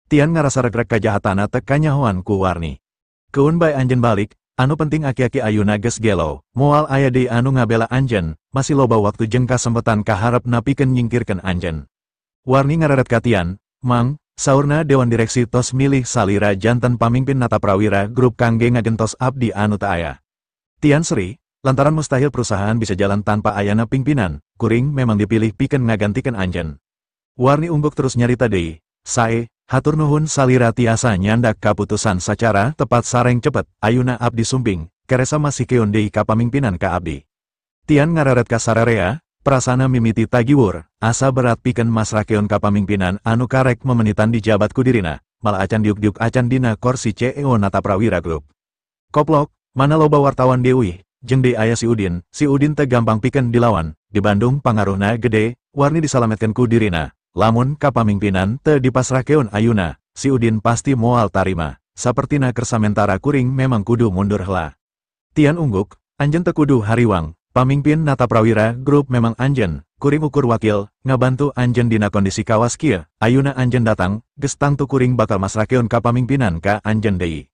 Tian ngarasa regrek kajahatana teu kanyahoan ku Warni. Keun bae anjeun balik, anu penting aki-aki ayuna geus gelo, moal aya deui anu ngabela anjeun, masih loba waktu jeung kasempetan kaharepna pikeun nyingkirkeun anjeun. Warni ngareret ka Tian, "Mang, saurna dewan direksi tos milih salira janten pamimpin Nata Prawira Grup kangge ngagentos abdi anu teu aya." Tian seri, lantaran mustahil perusahaan bisa jalan tanpa ayana pimpinan, kuring memang dipilih pikeun ngagantikeun anjeun. Warni ungguk terus nyarita deui, "Sae, hatur nuhun salira tiasa nyandak kaputusan sacara tepat sareng cepet, ayuna abdi sumping, keresa masih keun deui kapamimpinan ka abdi." Tian ngareret ka sararea, prasana mimiti tagiwur, asa berat pikeun masrahkeun kapamimpinan anu karek memenitan dijabat ku dirina, malah acan diuk-diuk acan dina korsi CEO Nata Prawira Group. Koplok, mana loba wartawan deui, jeung deui aya si Udin teu gampang pikeun dilawan, di Bandung pangaruhna gede, Warni disalametkeun ku dirina. Lamun kapamimpinan teu dipasrahkeun ayuna, si Udin pasti moal tarima, sapertina kersamentara kuring memang kudu mundur heula. Tian ungguk, "Anjeun teu kudu hariwang, pamimpin Nata Prawira Group memang anjeun, kuring ukur wakil, ngabantu anjeun dina kondisi kawas kieu, ayuna anjeun datang, geus tangtu kuring bakal masrahkeun kapamimpinan ka anjeun deui."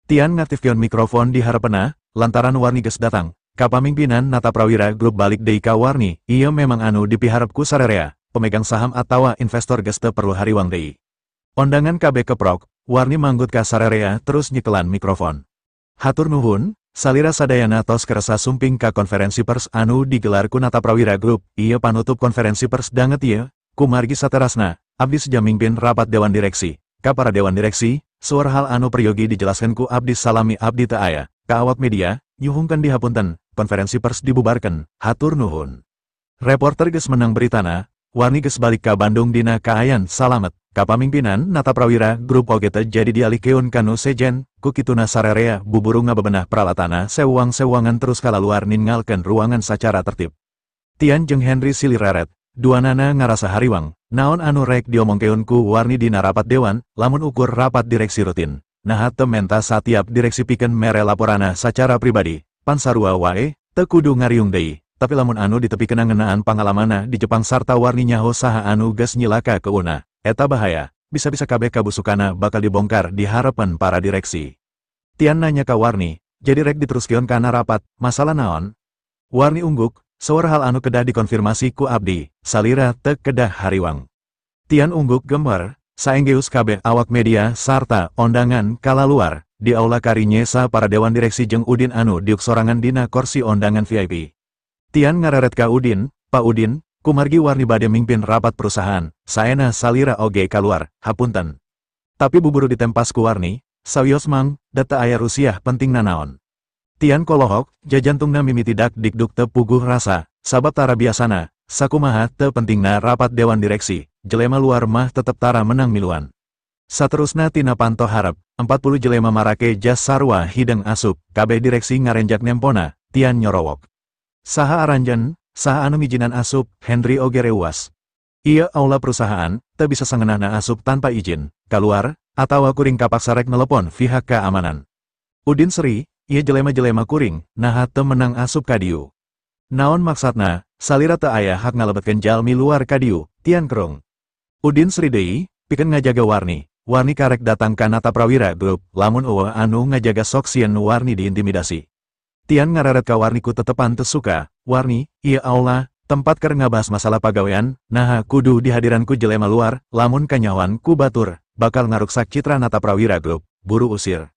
Tian ngaktifkeun mikrofon di harepna, lantaran Warni geus datang, kapamimpinan Nata Prawira Group balik deui ka Warni, ieu memang anu dipiharep ku sararea, pemegang saham atawa investor geus teu perlu hariwang deui. Ondangan kabeh keprok, Warni manggut ka sararea terus nyekelan mikrofon. "Hatur nuhun, salira sadayana tos kersa sumping ka konferensi pers anu digelar ku Nata Prawira Group, ieu panutup konferensi pers danget ieu, kumargi saterasna, abdi seja mimpin rapat dewan direksi, ka para dewan direksi, seueur hal anu peryogi dijelaskeun ku abdi salami abdi teu aya, ka awak media, nyuhunkeun dihapunten, konferensi pers dibubarkeun, hatur nuhun." Reporter geus menang beritana, Warni geus balik ka Bandung dina kaayan salamet, kapamimpinan Nata Prawira Group oge teu jadi dialihkeun ka nu sejen, ku kituna sararea buburu ngabebenah pralatana sewang-sewangan terus kalaluar ninggalkeun ruangan sacara tertib. Tian jeung Henry silih reret, duanana ngarasa hariwang, naon anu rek diomongkeun ku Warni dina rapat dewan, lamun ukur rapat direksi rutin. Naha teu menta satiap direksi pikeun mere laporana sacara pribadi, pan sarua wae, teu kudu ngariung deui. Tapi lamun anu ditepikeun ngeunaan pangalamanna di Jepang sarta Warni nyaho saha anu geus nyilaka keuna, eta bahaya, bisa-bisa kabeh kabusukana bakal dibongkar di harapan para direksi. Tian nanya ka Warni, "Jadi rek diteruskeun kana rapat, masalah naon?" Warni ungguk, "Seueur hal anu kedah dikonfirmasi ku abdi, salira teu kedah hariwang." Tian ungguk gemer, saenggeus kabeh awak media sarta ondangan kalaluar, di aula kari nyesa para dewan direksi jeung Udin anu diuk sorangan dina korsi ondangan VIP. Tian ngareret ka Udin, "Pak Udin, kumargi Warni bade mimpin rapat perusahaan, saena salira oge kaluar, hapunten." Tapi buburu ditempas ku Warni, "Sawios Mang, da teu aya rusiah penting nanaon." Tian kolohok, jajantungna mimiti dak dikduk teu puguh rasa, sabab tara biasana, sakumaha teu pentingna rapat dewan direksi, jelema luar mah tetep tara menang miluan. Saterusna tina panto harep, 40 jelema marake jas sarua hideng asup, kabeh direksi ngarenjak nempona, Tian nyorowok. "Saha aranjeun, saha anu ngijinan asup?" Henry oge reuas. "Ieu aula perusahaan, teu bisa sangeunahna asup tanpa izin, kaluar, atawa kuring kapaksa rek nelepon pihak keamanan." Udin seri, "Ieu jelema-jelema kuring, naha teu menang asup ka dieu. Naon maksudna, salira teu aya hak ngalebetkeun jalmi luar ka dieu?" Tian kerung. Udin seri deui, pikeun ngajaga Warni. Warni karek datang ka Nata Prawira Group, lamun euweuh anu ngajaga sok sieun Warni diintimidasi. Tian ngareret ka Warni ku tetepan teu suka, "Warni, ieu aula, tempat keur ngabahas masalah pagawean, naha kudu dihadiran ku jelema luar, lamun kanyahoan ku batur, bakal ngaruksak citra Nata Prawira Group, buru usir."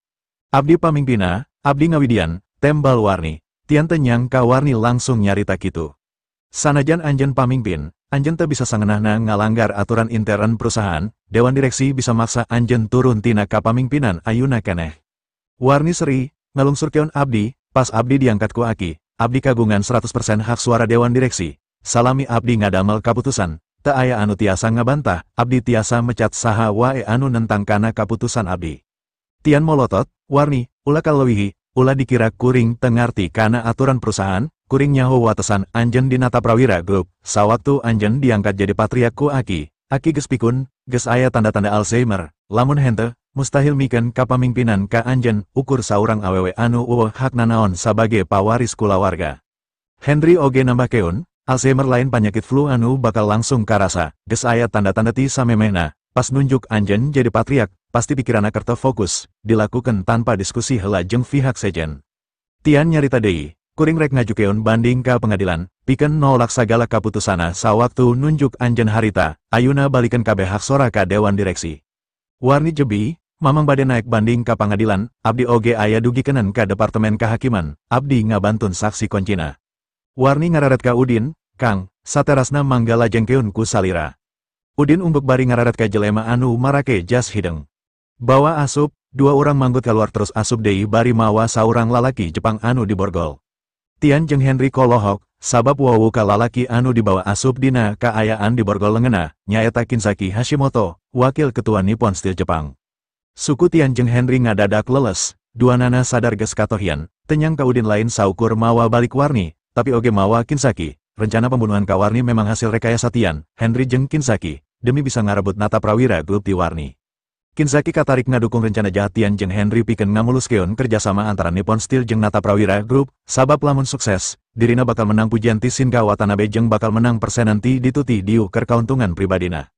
"Abdi pamimpina, abdi ngawidian," tembal Warni. Tian teu nyangka Warni langsung nyarita kitu. "Sanajan anjeun pamimpin, anjeun teu bisa sangeunahna ngalanggar aturan intern perusahaan, dewan direksi bisa maksa anjeun turun tina kapamimpinan ayuna keneh." Warni seri, "Ngalungsurkeun abdi, pas abdi diangkat ku aki, abdi kagungan 100% hak suara dewan direksi, salami abdi ngadamel kaputusan, teu aya anu tiasa ngabantah, abdi tiasa mecat saha wae anu nentang kana kaputusan abdi." Tian molotot, "Warni, ulah kaleuwihi, ulah dikira kuring teu ngarti kana aturan perusahaan, kuring nyaho watesan anjeun di Nata Prawira Group, sawaktu anjeun diangkat jadi patriark ku aki, aki geus pikun, geus aya tanda-tanda Alzheimer, lamun henteu, mustahil mikeun kapamimpinan ka anjeun, ukur saurang awewe anu euweuh hak nanaon sabage pawaris kulawarga." Henry oge nambahkeun, "Alzheimer lain panyakit flu anu bakal langsung karasa, geus aya tanda-tanda ti samemehna, pas nunjuk anjeun jadi patriak, pasti pikiranna keur teu fokus, dilakukan tanpa diskusi heula jeung pihak sejen. Tian nyarita deui, kuring rek ngajukeun banding ka pengadilan, pikeun nolak sagala kaputusana sawaktu nunjuk anjeun harita, ayuna balikeun kabeh hak sora ka dewan direksi. Warni jebi, mamang bade naik banding ka pangadilan, abdi oge aya dugikenan ka Departemen Kehakiman, abdi ngabantun saksi koncina. Warni ngararet ka Udin, Kang, saterasna mangga lajengkeun ku salira. Udin unggeuk bari ngararet ka jelema anu marake jas hideung. Bawa asup, dua orang manggut keluar terus asup deui bari mawa saurang lalaki Jepang anu diborgol. Tian jeung Henry kolohok, sabab wawuh ka lalaki anu dibawa asup dina kaayaan diborgol leungeunna, nyaeta Kinzaki Hashimoto, wakil ketua Nippon Steel Jepang. Suku Tian jeung Henry ngadadak leles, duanana sadar geus katohian, teu nyangka Udin lain saukur mawa balik Warni, tapi oge mawa Kinzaki. Rencana pembunuhan ka Warni memang hasil rekayasa Tian, Henry jeung Kinzaki, demi bisa ngarebut Nata Prawira Group ti Warni. Kinzaki katarik ngadukung rencana jahat Tian jeung Henry pikeun ngamuluskeun kerjasama antara Nippon Steel jeung Nata Prawira Group, sabab lamun sukses, dirina bakal menang pujian ti Shinka Watanabe jeung bakal menang persenan ti dituti diu keur kauntungan pribadina.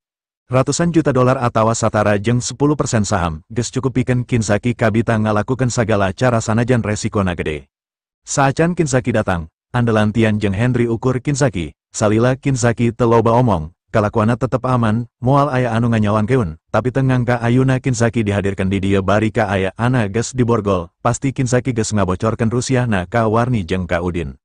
Ratusan juta dolar atawa satara jeung 10% saham, geus cukup pikeun Kinzaki kabita ngalakukeun sagala cara sanajan resikona gede. Saacan Kinzaki datang, andalan Tian jeung Henry ukur Kinzaki, salila Kinzaki teu loba omong, kalakuanna tetep aman, moal aya anu nganyawankeun, tapi teu ngangka ayuna Kinzaki dihadirkan di dieu bari kaayaanna geus diborgol, pasti Kinzaki geus ngabocorkeun rusiahna ka Warni jeung ka Udin.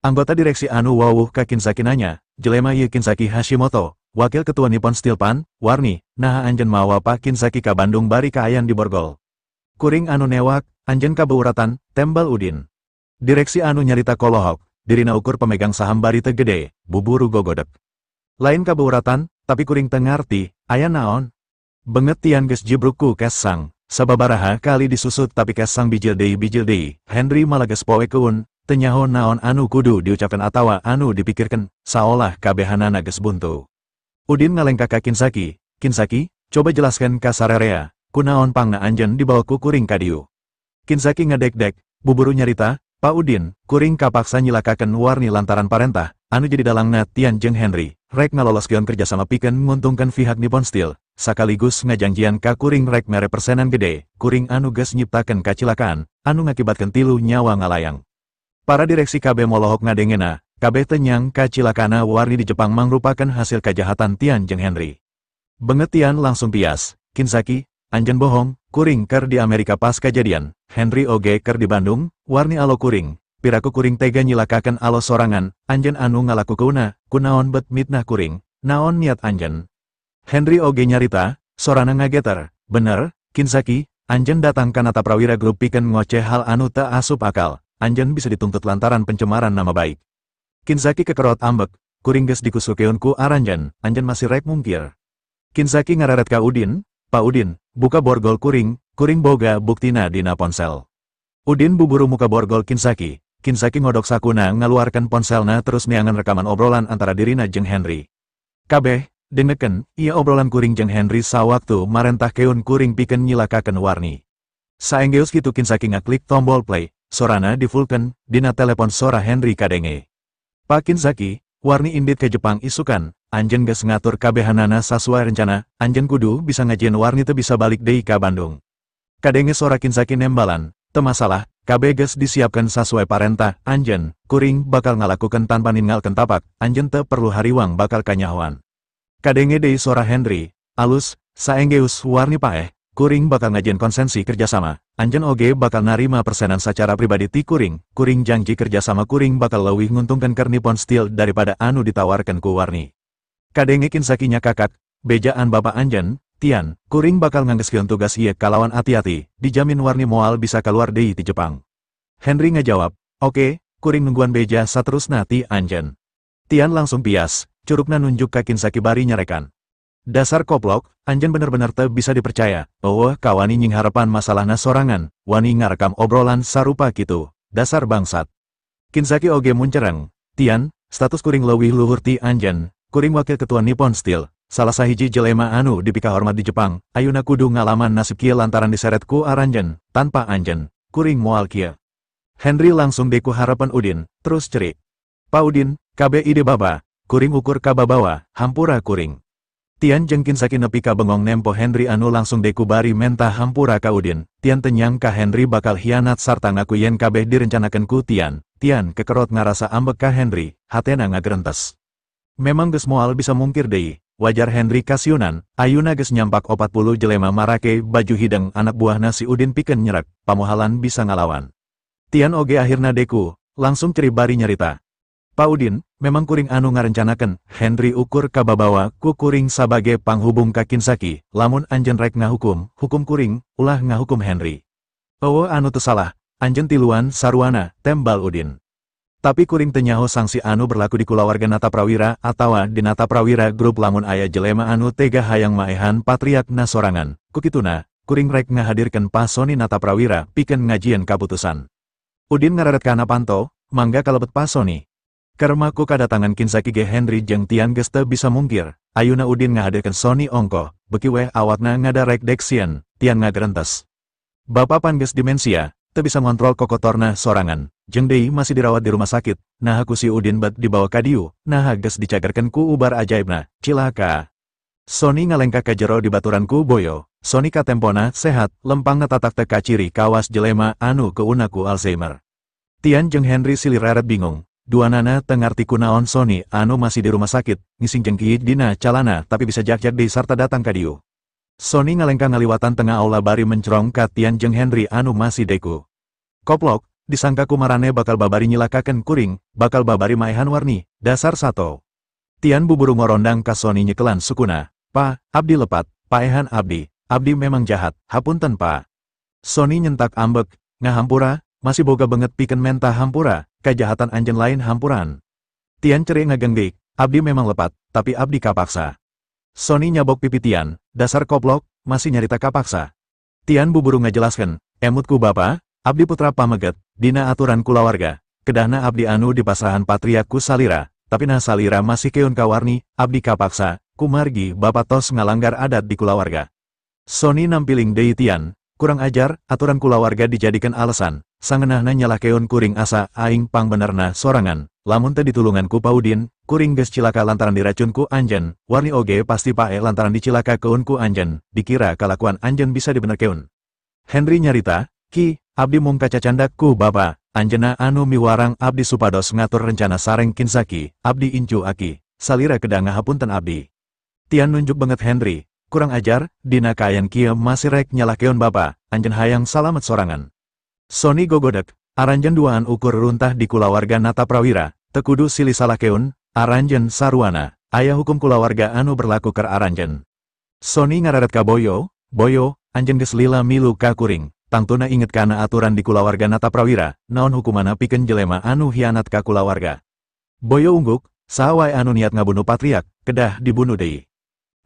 Anggota direksi anu wawuh ka Kinzaki nanya, jelema ieu Kinzaki Hashimoto, wakil ketua Nippon Steel Pan, Warni, naha anjeun mawa Pak Kinzaki ka Bandung bari kaayaan diborgol. Kuring anu newak, anjeun kabeuratan, tembal Udin. Direksi anu nyarita kolohok, dirina ukur pemegang saham bari teu gede, buburu gogodek. Lain kabeuratan, tapi kuring teu ngarti, aya naon? Benget Tian geus jibruk ku kesang, sababaraha kali disusut tapi kesang bijil deui, Henry malah geus poekeun, teu nyaho naon anu kudu diucapkeun atawa anu dipikirkeun, saolah kabehanana geus buntu. Udin ngalengkah ka Kinzaki, Kinzaki, coba jelaskan ka sarerea, kunaon pangna anjeun dibawa ku kuring ka dieu. Kinzaki ngadek-dek, buburu nyarita, Pak Udin, kuring kapaksa nyilakakeun Warni lantaran parentah, anu jadi dalangna Tian jeung Henry, rek ngaloloskeun kerjasama pikeun nguntungkeun pihak Nippon Steel, sakaligus ngajangjian ka kuring rek mere persenan gede, kuring anu geus nyiptakeun kacilakaan, anu ngakibatkeun 3 nyawa ngalayang. Para direksi KB molohok ngadengena, kabeh teu nyangka cilakana Warni di Jepang mangrupakeun hasil kajahatan Tian jeung Henry. Benget Tian langsung pias, Kinzaki, anjeun bohong, kuring keur di Amerika pas kajadian, Henry oge keur di Bandung, Warni alo kuring, piraku kuring tega nyilakakeun alo sorangan, anjeun anu ngalakukeunna, kunaon bet mitnah kuring, naon niat anjeun. Henry oge nyarita, sorana ngageter, bener, Kinzaki, anjeun datang ka Nata Prawira Group pikeun ngoceh hal anu teu asup akal, anjeun bisa dituntut lantaran pencemaran nama baik. Kinzaki kekerot ambek, kuring geus dikusukeun ku aranjeun, anjeun masih rek mungkir. Kinzaki ngararet ka Udin, Pak Udin, buka borgol kuring, kuring boga buktina dina ponsel. Udin buburu muka borgol Kinzaki, Kinzaki ngodok sakuna ngaluarkan ponselna terus neangan rekaman obrolan antara dirina jeung Henry. Kabeh, dengeken, ieu obrolan kuring jeung Henry sawaktu marentahkeun kuring pikeun nyilakakeun Warni. Saenggeus kitu Kinzaki ngaklik tombol play, sorana difulkeun, dina telepon sora Henry kadenge. Pak Kinzaki, Warni indit ke Jepang isukan, anjeun geus ngatur kabehanana sasuai rencana, anjeun kudu bisa ngajieun Warni teu bisa balik deui ka Bandung. Kadenge sora Kinzaki nembalan, teu masalah, kabeh geus disiapkeun sasuai parentah, anjeun, kuring bakal ngalakukeun tanpa ninggalkeun tapak, anjeun teu perlu hariwang bakal kanyahoan. Kadenge deui sora Henry, alus, saenggeus Warni paeh, kuring bakal ngajieun konsensi kerjasama, anjeun oge bakal narima persenan sacara pribadi ti kuring, kuring janji kerjasama kuring bakal leuwih nguntungkeun keur Nippon Steel daripada anu ditawarkeun ku Warni. Kadenge Kinzaki nyakakak, bejaan bapak anjeun, Tian, kuring bakal nganggeskeun tugas ieu kalawan ati-ati, dijamin Warni moal bisa keluar deui ti Jepang. Henry ngajawab, oke, kuring nungguan beja saterusna ti anjeun. Tian langsung pias, curugna nunjuk ka Kinzaki bari nyarekan. Dasar koplok, anjeun bener-bener teu bisa dipercaya, eueuh kawani nying harapan masalahna sorangan, wani ngarekam obrolan sarupa kitu, dasar bangsat. Kinzaki oge muncereng, Tian, status kuring leuwih luhur ti anjeun, kuring wakil ketua Nippon Steel, salah sahiji jelema anu dipikahormat di Jepang, ayuna kudu ngalaman nasib kieu lantaran diseret ku aranjeun, tanpa anjeun, kuring moal kieu. Henry langsung deku harapan Udin, terus cerik. Pak Udin, kabeh ide baba, kuring ukur kababawa, hampura kuring. Tian jeung Kinsaki nepi ka bengong nempo Henry anu langsung deku bari mentah hampura ka Udin. Tian tenyang ka Henry bakal hianat sarta ngaku yen kabeh direncanakeun ku Tian. Tian kekerot ngarasa ambek ka Henry, hatena ngagerentes. Memang geus moal bisa mungkir deui, wajar Henry kasiunan, ayuna geus nyampak 40 jelema marake baju hideng anak buahna si Udin pikeun nyerek, pamohalan bisa ngalawan. Tian oge akhirna deku, langsung ceri bari nyarita. Pa Udin, memang kuring anu ngarencanakeun, Henry ukur kababawa ku kuring sabage panghubung ka Kinsaki, lamun anjeun rek ngahukum, hukum kuring, ulah ngahukum Henry. Eueuh anu teu salah, anjeun tiluan saruana, tembal Udin. Tapi kuring teu nyaho sanksi anu berlaku di kulawarga Nata Prawira atawa di Nata Prawira Group lamun aya jelema anu tega hayang maehan patriak nasorangan, kukituna, kuring rek ngahadirkeun Pa Sony Nata Prawira pikeun ngajieun kaputusan. Udin ngareret kana panto, mangga kalebet Pa Sony. Karma ku kadatangan Kinsaki ge Henry jeung Tian geus teu bisa mungkir, ayuna Udin ngahadirkeun Sony ongkoh, beki weh awakna ngadarek deksieun, Tian ngagerentes. Bapa pan geus demensia, teu bisa ngontrol kokotorna sorangan, jeung deui masih dirawat di rumah sakit, naha ku si Udin bet dibawa ka dieu, naha geus dicagerkeun ku ubar ajaibna, cilaka. Sony ngalengkah ka jero di baturan ku Boyo, Sony katempona sehat, lempang ngatatak teu kaciri kawas jelema anu keuna ku Alzheimer. Tian jeung Henry silih reret bingung. Duanana teu ngarti kunaon Sony anu masih di rumah sakit, ngising jengki dina calana tapi bisa jak-jak deui sarta datang ka dieu. Sony ngalengkah ngaliwatan tengah aula bari mencrong ka Tian jeung Henry anu masih deku. Koplok, disangka kumarane bakal babari nyilakakeun kuring, bakal babari maehan warni, dasar sato. Tian buburu ngorondang ka Sony nyekelan sukuna, pa, abdi lepat, paehan abdi, abdi memang jahat, hapunten pa. Sony nyentak ambek, ngahampura, masih boga banget pikeun mentah hampura, kejahatan anjeun lain hampuran. Tian ceri ngagenggik, abdi memang lepat, tapi abdi kapaksa. Sony nyabok pipi Tian, dasar koplok, masih nyarita kapaksa. Tian buburu ngajelaskeun, emut ku bapa, abdi putra pameget, dina aturan kulawarga, kedahna abdi anu dipasrahan patriak ku salira, tapi nah salira masih keun kawarni, abdi kapaksa, kumargi bapa tos ngalanggar adat di kulawarga. Sony nampiling deui Tian, kurang ajar, aturan kulawarga dijadikan alasan, sangeunahna nyalahkeun kuring asa aing pangbenerna sorangan, lamun teu ditulungan ku Paudin, kuring geus cilaka lantaran diracun ku anjeun, warni oge pasti pae lantaran dicilakakeun ku anjeun, dikira kalakuan anjeun bisa dibenerkeun. Henry nyarita, ki, abdi mung kacacandak ku bapa, anjeunna anu miwarang abdi supados ngatur rencana sareng Kinsaki, abdi incu aki, salira kedah ngahapunten abdi. Tian nunjuk banget Henry, kurang ajar, dina kaayaan kieu masih rek nyalahkeun bapa, anjeun hayang salamet sorangan. Sony gogodek, aranjeun duaan ukur runtah di kulawarga Nata Prawira, teu kudu silih salahkeun, aranjeun saruana, aya hukum kulawarga anu berlaku keur aranjeun. Sony ngareret ka Boyo, Boyo, anjeun geus lila milu ka kuring, tangtuna inget kana aturan di kulawarga Nata Prawira, naon hukumana pikeun jelema anu hianat ka kulawarga. Boyo ungguk, saha wae anu niat ngabunuh patriak, kedah dibunuh deui.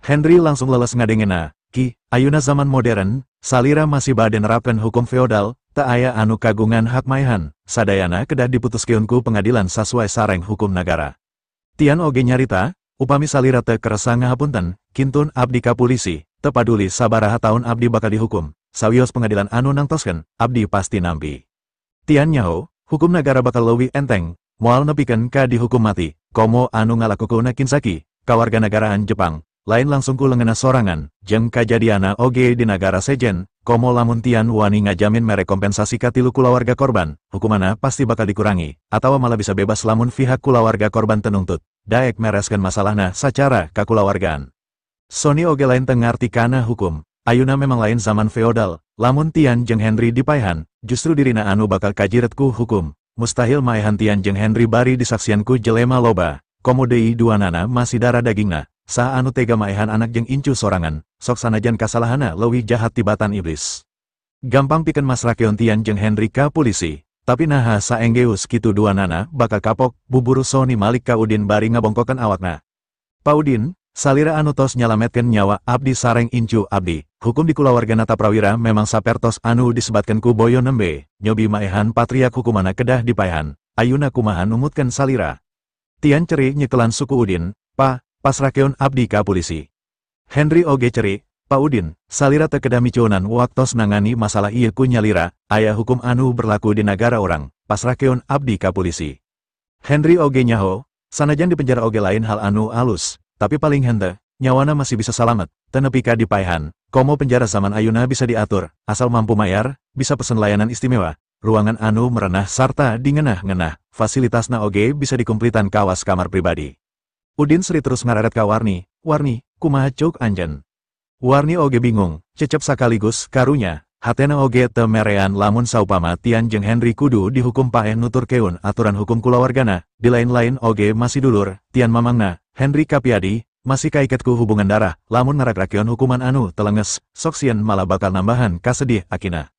Henry langsung leles ngadengena, ki, ayuna zaman modern, salira masih bade nerapkeun hukum feodal, teu aya anu kagungan hak maehan, sadayana kedah diputuskeun ku pengadilan sasuai sareng hukum nagara. Tian oge nyarita, upami salira teu kersa ngahapunten, kintun abdi ka polisi, teu paduli sabaraha taun abdi bakal dihukum, sawios pengadilan anu nangtoskeun, abdi pasti nampi. Tian nyaho, hukum nagara bakal leuwih enteng, moal nepikeun ka dihukum mati, komo anu ngalakukeunna Kinsaki, kawarganagaraan Jepang, lain langsung ku leungeunna sorangan, jeung kajadiana oge di nagara sejen, komo lamun Tian wani ngajamin mere kompensasi ka tilu kulawarga korban, hukumana pasti bakal dikurangi, atawa malah bisa bebas lamun pihak kulawarga korban tenungtut, daek mereskeun masalahna sacara kakulawargaan. Sony oge lain teu ngarti kana hukum, ayuna memang lain zaman feodal, lamun Tian jeung Henry dipaehan, justru dirina anu bakal kajiret ku hukum, mustahil maehan Tian jeung Henry bari disaksian ku jelema loba, komo deui duanana masih darah dagingna. Saha anu tega maehan anak jeung incu sorangan, sok sanajan kasalahana leuwih jahat tibatan iblis. Gampang pikeun masrakeun Tian jeung Henry ka polisi, tapi naha saenggeus kitu duanana bakal kapok, buburu Sony malik ka Udin bari ngabongkokeun awakna. Pa Udin, salira anu tos nyalametkeun nyawa abdi sareng incu abdi, hukum di kulawarga Nata Prawira memang sapertos anu disebatkeun ku Boyo nembe, nyobi maehan patriak hukumana kedah dipaehan, ayuna kumaha numutkeun salira. Tian ceri nyekelan suku Udin, pa, pasrakeun abdi ka polisi. Henry oge ceri, Pa Udin, salira teu kedah micunan waktos nangani masalah ieu ku nyalira, aya hukum anu berlaku di nagara orang, pasrakeun abdi ka polisi. Henry oge nyaho, sanajan di penjara oge lain hal anu alus, tapi paling henteu, nyawana masih bisa salamet, teu nepi ka dipaehan, komo penjara zaman ayuna bisa diatur, asal mampu mayar, bisa pesen layanan istimewa, ruangan anu merenah sarta dingenah-ngenah, fasilitasna oge bisa dikumplitan kawas kamar pribadi. Udin seri terus ngararet ka Warni, Warni, kumaha cuk anjen? Warni oge bingung, cecep sakaligus karunya, hatena oge teu merean lamun saupama Tian jeung Henry kudu dihukum paeh nuturkeun aturan hukum kulawargana, di lain-lain oge masih dulur, Tian mamangna, Henry Kapiadi, masih kaiket ku hubungan darah, lamun ngarakrakeun hukuman anu telenges, sok sieun malah bakal nambahan kasedih akina.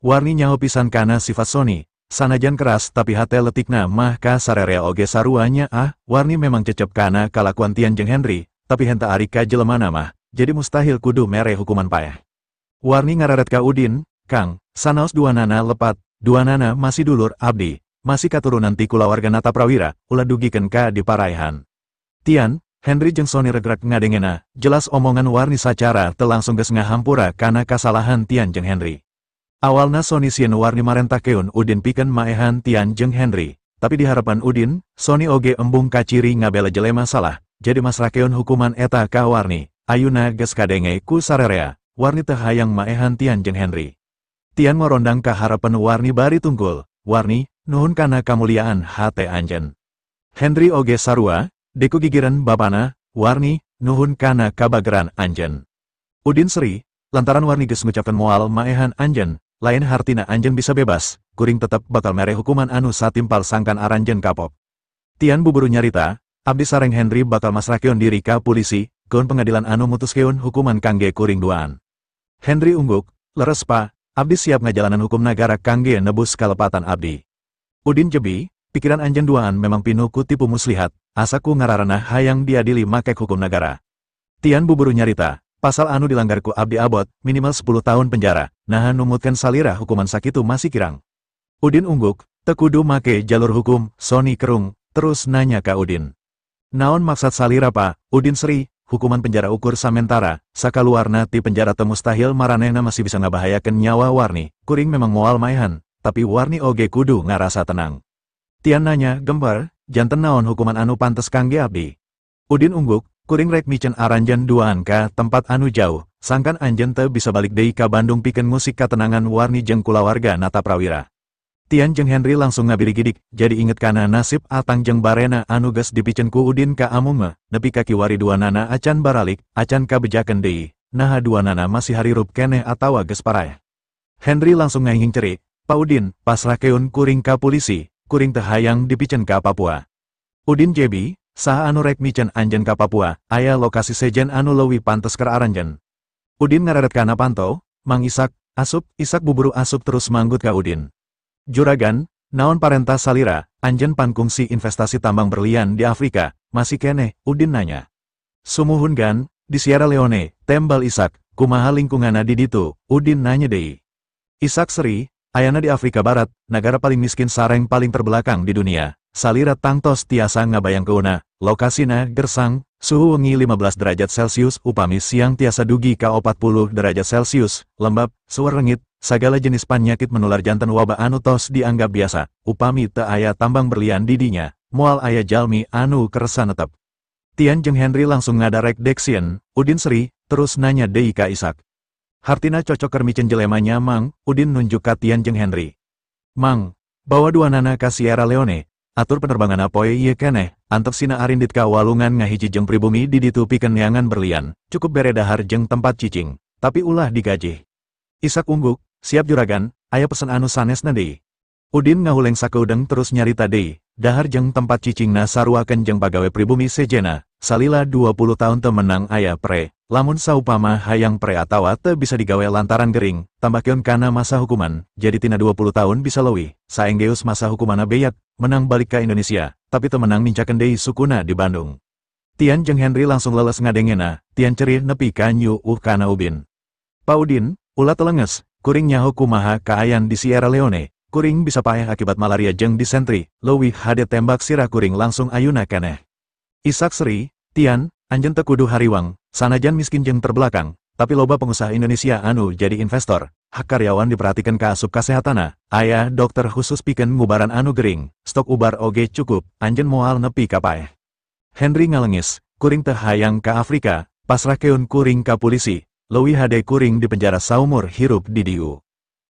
Warni nyaho pisan kana sifat Sony, sanajan keras tapi hate letikna mah ka sarerea oge saruanya ah, Warni memang cecep kana kalakuan Tian jeung Henry, tapi henteu ari ka jelemana mah, jadi mustahil kudu mere hukuman paeh. Warni ngararet ka Udin, Kang, sanaos dua nana lepat, dua nana masih dulur abdi, masih katurunan ti kulawarga Nataprawira, ulah dugikeun ka diparaihan. Tian, Henry jeung Sony regrak ngadengena, jelas omongan Warni sacara teu langsung geus ngahampura kana kasalahan Tian jeung Henry. Awalna Sony sieun Warni marentakeun Udin pikeun maehan Tian jeung Henry, tapi diharapan Udin, Sony oge embung kaciri ngabela jelema salah, jadi masrakeun hukuman eta ka Warni, ayuna geus kadenge ku sarerea, Warni teu hayang maehan Tian jeung Henry. Tian ngorondang ka harapan Warni bari tunggul, Warni, nuhun kana kamuliaan hate anjeun. Henry oge sarua, deku gigiran bapana, Warni, nuhun kana kabageran anjeun. Udin seri, lantaran Warni geus ngucapkeun moal maehan anjeun, lain hartina anjeun bisa bebas, kuring tetep bakal mere hukuman anu satimpal sangkan aranjeun kapok. Tian buburu nyarita, abdi sareng Henry bakal masrakeun diri ka polisi, keun pengadilan anu mutuskeun hukuman kangge kuring duaan. Henry ungguk, leres pa, abdi siap ngajalanan hukum nagara kangge nebus kalepatan abdi. Udin jebi, pikiran anjeun duaan memang pinuh ku tipu muslihat, asaku ngararanah hayang diadili makek hukum nagara. Tian buburu nyarita, pasal anu dilanggar ku abdi abot, minimal 10 tahun penjara, naha numutkeun salira hukuman sakitu masih kirang. Udin ungguk, teu kudu make jalur hukum, Sony kerung, terus nanya ka Udin. Naon maksad salira pa, Udin seri, hukuman penjara ukur samentara, sakaluarna ti penjara teu mustahil maranehna masih bisa ngabahayakeun nyawa Warni, kuring memang moal maehan, tapi Warni oge kudu ngarasa tenang. Tian nanya, gembar, janten naon hukuman anu pantes kangge abdi. Udin ungguk, kuring rek miceun aranjeun duaan ka tempat anu jauh, sangkan anjeun teu bisa balik deui ka Bandung pikeun ngusik katenangan Warni jeung kulawarga Nataprawira. Tian jeung Henry langsung ngabirigidik, jadi inget kana nasib Atang jeung Barena anu geus dipiceun ku Udin ka Amunge, nepi ka kiwari dua nana acan baralik, acan kabejakeun deui, naha dua nana masih harirup keneh atawa geus paraeh. Henry langsung ngainging cerik, Pa Udin, pasrahkeun kuring ka polisi, kuring teu hayang dipiceun ka Papua. Udin jebi, saha anu rek miceun anjeun ka Papua, aya lokasi sejen anu leuwih pantes keur aranjeun. Udin ngararet kana panto, Mang Isak, asup, Isak buburu asup terus manggut ka Udin. Juragan, naon parentah salira, anjeun pankungsi investasi tambang berlian di Afrika, masih keneh, Udin nanya. Sumuhun gan, di Sierra Leone, tembal Isak, kumaha lingkunganna di ditu, Udin nanya deui. Isak seri, ayana di Afrika Barat, nagara paling miskin sareng paling terbelakang di dunia, salira tangtos tiasa ngabayangkeunna, lokasina gersang, suhu wengi 15 derajat Celcius upami siang tiasa dugi ka 40 derajat Celcius, lembab, seueur rengit, sagala jenis panyakit menular janten wabah anu tos dianggap biasa, upami teu aya tambang berlian di dinya, moal aya jalmi anu kersa netep. Tian jeung Henry langsung ngadarek deksieun, Udin seri, terus nanya deui ka Isak. Hartina cocok keur miceun jelemanya Mang, Udin nunjuk ka Tian jeung Henry. Mang, bawa dua nana ka Sierra Leone, atur penerbangan poe ieu keneh, antep sina arindit ka walungan ngahiji jeung pribumi di ditu pikeun neangan berlian, cukup bere dahar jeung tempat cicing, tapi ulah digajih. Isak ungguk, siap juragan, aya pesen anu sanesna deui. Udin ngahuleng sakeudeng terus nyarita deui, dahar jeung tempat cicingna saruakeun jeung pagawe pribumi sejena, salila 20 tahun teu menang aya pre, lamun saupama hayang pre atawa teu bisa digawe lantaran gering, tambahkeun kana masa hukuman, jadi tina 20 tahun bisa leuwih, saenggeus masa hukumanna beyak, menang balik ka Indonesia, tapi teu menang nincakeun deui sukuna di Bandung. Tian jeung Henry langsung leles ngadengena, Tian cerih nepi ka nyuuh kana ubin. Pa Udin, ulah telenges, kuring nyaho kumaha kaayan di Sierra Leone, kuring bisa paeh akibat malaria jeung disentri, leuwih hade tembak sirah kuring langsung ayuna keneh. Isak seri, Tian, anjeun teu kudu hariwang, sanajan miskin jeung terbelakang, tapi loba pengusaha Indonesia anu jadi investor, hak karyawan diperhatikan ka asup kasehatana, aya dokter khusus pikeun ngubaran anu gering, stok ubar oge cukup, anjeun moal nepi ka paeh. Henry ngalengis, kuring teu hayang ka Afrika, pasrahkeun kuring ka pulisi, leuwih hade kuring di penjara saumur hirup di dieu.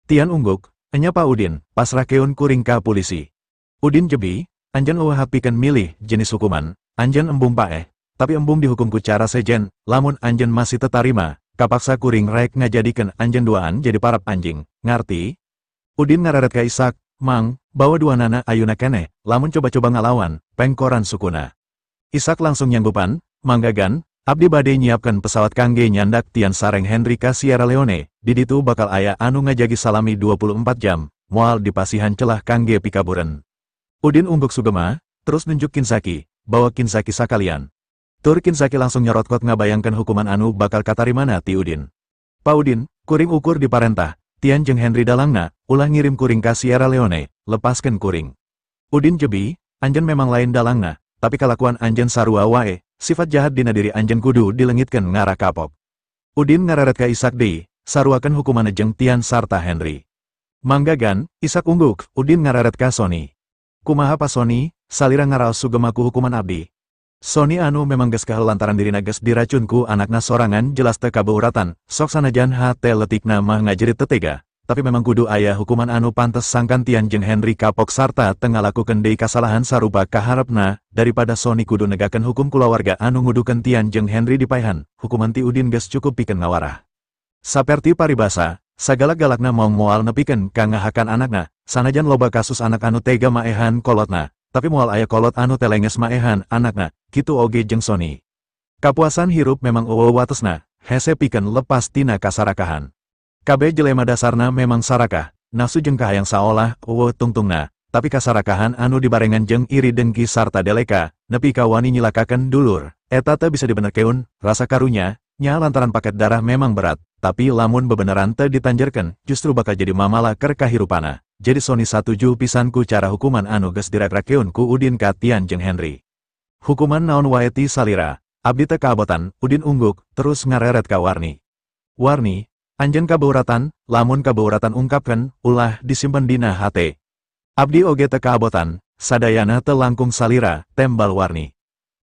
Tian ungguk, enya Pa Udin, pasrahkeun kuring ka pulisi. Udin jebi, anjeun eueuh hak pikeun milih jenis hukuman, anjeun embung paeh, tapi embung dihukum ku cara sejen, lamun anjeun masih tetarima, kapaksa kuring rek ngajadikeun anjeun duaan jadi parap anjing, ngarti? Udin ngareret ka Isak, mang, bawa dua nana ayuna keneh, lamun coba-coba ngalawan, pengkoran sukuna. Isak langsung nyanggupan, manggagan, abdi bade nyiapkan pesawat kangge nyandak Tian sareng Henry ka Sierra Leone, di ditu bakal aya anu ngajagi salami 24 jam, moal dipasihan celah kangge pikaburen. Udin ungguk sugema, terus nunjuk Kinsaki, bawa Kinsaki sakalian. Tur Kinsaki langsung nyorotkot ngabayangkan hukuman anu bakal katarimana ti Udin. Pa Udin, kuring ukur diparentah, Tian jeung Henry dalangna, ulah ngirim kuring ka Sierra Leone, lepaskan kuring. Udin jebi, anjeun memang lain dalangna, tapi kalakuan anjeun sarua wae, sifat jahat dina diri anjeun kudu dilengitkeun ngarah kapok. Udin ngareret ka Isak deui, saruakeun hukumanna jeung Tian sarta Henry. Manggagan, Isak ungguk, Udin ngareret ka Sony. Kumaha Pa Sony, salira ngaraos sugema ku hukuman abdi. Sony anu memang geus kahel lantaran dirina geus diracun ku anakna sorangan jelas teu kabeuratan, sok sanajan hate letikna mah ngajerit tetega, tapi memang kudu aya hukuman anu pantes sangkan Tian jeung Henry kapok sarta teu ngalakukeun deui kasalahan sarupa kaharepna, daripada Sony kudu negakeun hukum kulawarga anu ngudukeun Tian jeung Henry dipaehan, hukuman ti Udin geus cukup pikeun ngawarah. Saperti paribasa, sagalak-galakna maung moal nepikeun ka ngahakan anakna, sanajan loba kasus anak anu tega maehan kolotna, tapi moal aya kolot anu telenges maehan anakna, kitu oge jeung Sony. Kapuasan hirup memang eueuh watesna, hese pikeun lepas tina kasarakahan. Kabeh jelema dasarna memang sarakah, nafsu jeung kahayang saolah eueuh tungtungna, tapi kasarakahan anu dibarengan jeung iri dengki sarta deleka, nepi ka wani nyilakakeun dulur, eta teu bisa dibenerkeun, rasa karunya, nya lantaran paket darah memang berat, tapi lamun bebeneran teu ditanjerkeun, justru bakal jadi mamala keur kahirupana. Jadi Sony satuju pisan ku cara hukuman anu geus dirakrakeun ku Udin ka Tian jeung Henry. Hukuman naon wae ti salira, abdi teu kaabotan, Udin ungguk, terus ngareret ka Warni. Warni, anjeun kabeuratan, lamun kabeuratan ungkapkeun, ulah disimpen dina hate. Abdi oge teu kaabotan, sadayana teu langkung salira, tembal Warni.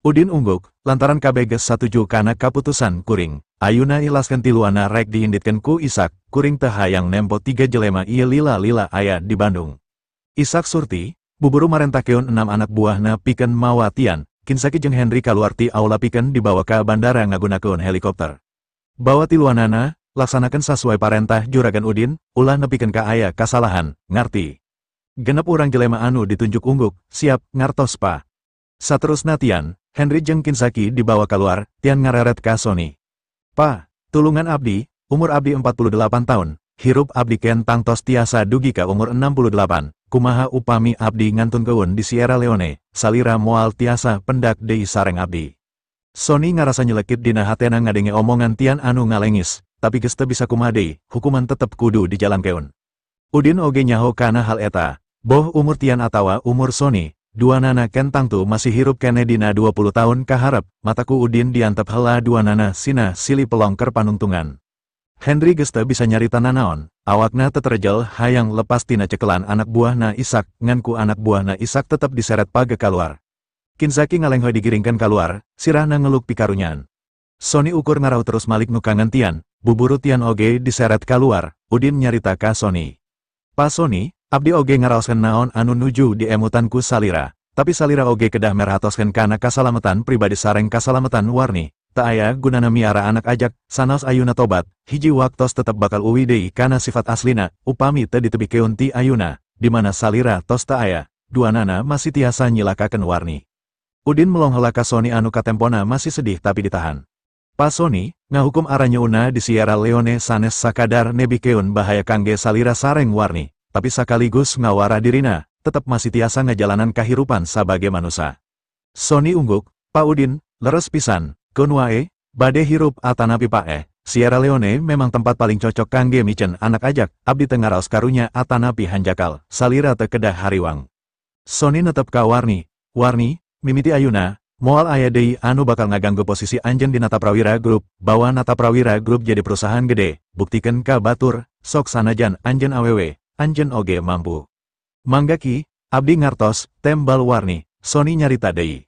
Udin ungguk, lantaran kabeh geus satuju kana kaputusan kuring. Ayuna ilaskeun tiluana rek diinditkeun ku Isak, kuring teu hayang nempo 3 jelema ieu lila-lila aya di Bandung. Isak Surti, buburu marentakeun 6 anak buahna pikeun mawa Tian, Kinsaki jeung Henry kaluar ti aula pikeun dibawa ka bandara ngagunakeun helikopter. Bawa tiluanana, laksanakeun sasuai parentah Juragan Udin, ulah nepikeun ka aya kasalahan, ngarti. Genep urang jelema anu ditunjuk ungguk, siap, ngartos pa. Saterusna Tian, Henry jeung Kinsaki dibawa keluar, Tian ngareret ka Sony. Pa, tulungan abdi, umur abdi 48 tahun, hirup abdi ken tangtos tiasa dugi ka umur 68, kumaha upami abdi ngantunkeun di Sierra Leone, salira moal tiasa pendak deui sareng abdi. Sony ngarasa nyelekit dina hatena ngadenge omongan Tian anu ngalengis, tapi geus teu bisa kumaha deui, hukuman tetep kudu dijalankeun. Udin oge nyaho kana hal eta, boh umur Tian atawa umur Sony, dua nana ken tangtu masih hirup kene dina 20 tahun kaharep, mataku Udin diantep hela dua nana sina sili pelongker panungtungan. Henry geus teu bisa nyarita nanaon, awakna teterjel hayang lepas tina cekelan anak buahna Isak, ngan ku anak buahna Isak tetep diseret page kaluar. Kinsaki ngalenghoy digiringkan kaluar, sirahna ngeluk pikarunyaan. Sony ukur ngarau terus malik nu kangen Tian, buburu Tian oge diseret kaluar, Udin nyarita ka Sony. Pa Sony, abdi oge ngaraoskeun naon anu nuju diemutan ku salira, tapi salira oge kedah merhatoskeun kana kasalamatan pribadi sareng kasalamatan Warni, teu aya gunana miara anak ajak, sanaos ayuna tobat, hiji waktos tetep bakal uwi deui kana sifat aslina, upami teu ditebikeun ti ayuna, di mana salira tos teu aya, duanana masih tiasa nyilakakeun Warni. Udin melong heula ka Sony anu katempona masih sedih tapi ditahan. Pa Sony, ngahukum aranyeuna di Sierra Leone sanes sakadar nebikeun bahaya kangge salira sareng Warni, tapi sakaligus ngawara dirina, tetep masih tiasa ngajalanan kahirupan sabagai manusia. Sony ungguk, Pa Udin, leres pisan, keun wae, bade hirup atanapi paeh, Sierra Leone memang tempat paling cocok kangge micen anak ajak, abdi teu ngaraos karunya atanapi hanjakal, salira teu kedah hariwang. Sony netep ka Warni, Warni, mimiti ayuna, moal aya deui anu bakal ngaganggu posisi anjeun di Nata Prawira Group, bawa Nata Prawira Group jadi perusahaan gede, buktikeun ka batur, sok sanajan anjeun awewe, anjeun oge mampu. Mangga ki, abdi ngartos, tembal Warni, Sony nyarita deui.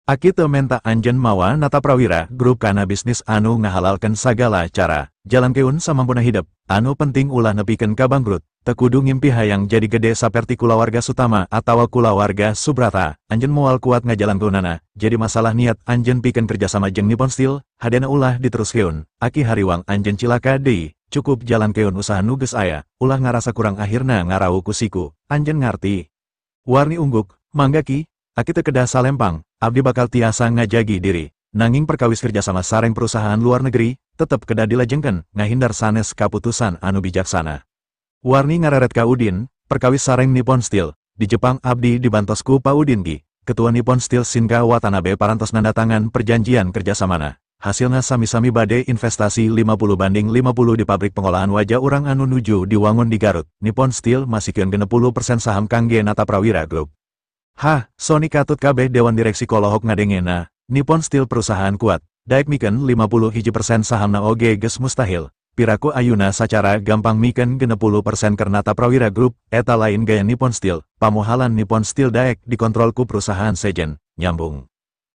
Aki teu menta anjeun mawa Nataprawira Group kana bisnis anu ngahalalkeun sagala cara. Jalankeun samampuna hidep, anu penting ulah nepikeun ka bangkrut. Teu kudu ngimpi hayang jadi gede saperti kulawarga Sutama atawa kulawarga Subrata. Anjeun moal kuat ngajalankeunana. Jadi masalah niat anjeun pikeun kerjasama jeung Nippon Steel, hadena ulah diteruskeun. Aki hariwang anjeun cilaka deui. Cukup jalankeun usaha nu geus aya, ulah ngarasa kurang akhirna ngarau ku siku. Anjeun ngarti. Warni ungguk, mangga Ki, aki teu kedah salempang, abdi bakal tiasa ngajagi diri. Nanging perkawis kerjasama sareng perusahaan luar negeri, tetep kedah dilajengkeun, ngahindar sanes kaputusan anu bijaksana. Warni ngareret ka Udin, perkawis sareng Nippon Steel, di Jepang abdi dibantos ku Pa Udin Ki, Ketua Nippon Steel Shinka Watanabe parantos nandatangan perjanjian kerjasamana. Hasilna sami-sami bade investasi 50-50 di pabrik pengolahan waja urang anu nuju diwangun di Garut. Nippon Steel masikeun 60% saham kangge Nataprawira Group. Hah, Sony katut kabeh dewan direksi kolohok ngadengena, Nippon Steel perusahaan kuat, daek mikeun 51% sahamna oge geus mustahil. Piraku ayuna sacara gampang mikeun 60% keur Nataprawira Group, eta lain gaya Nippon Steel, pamuhalan Nippon Steel daek dikontrol ku perusahaan sejen, nyambung.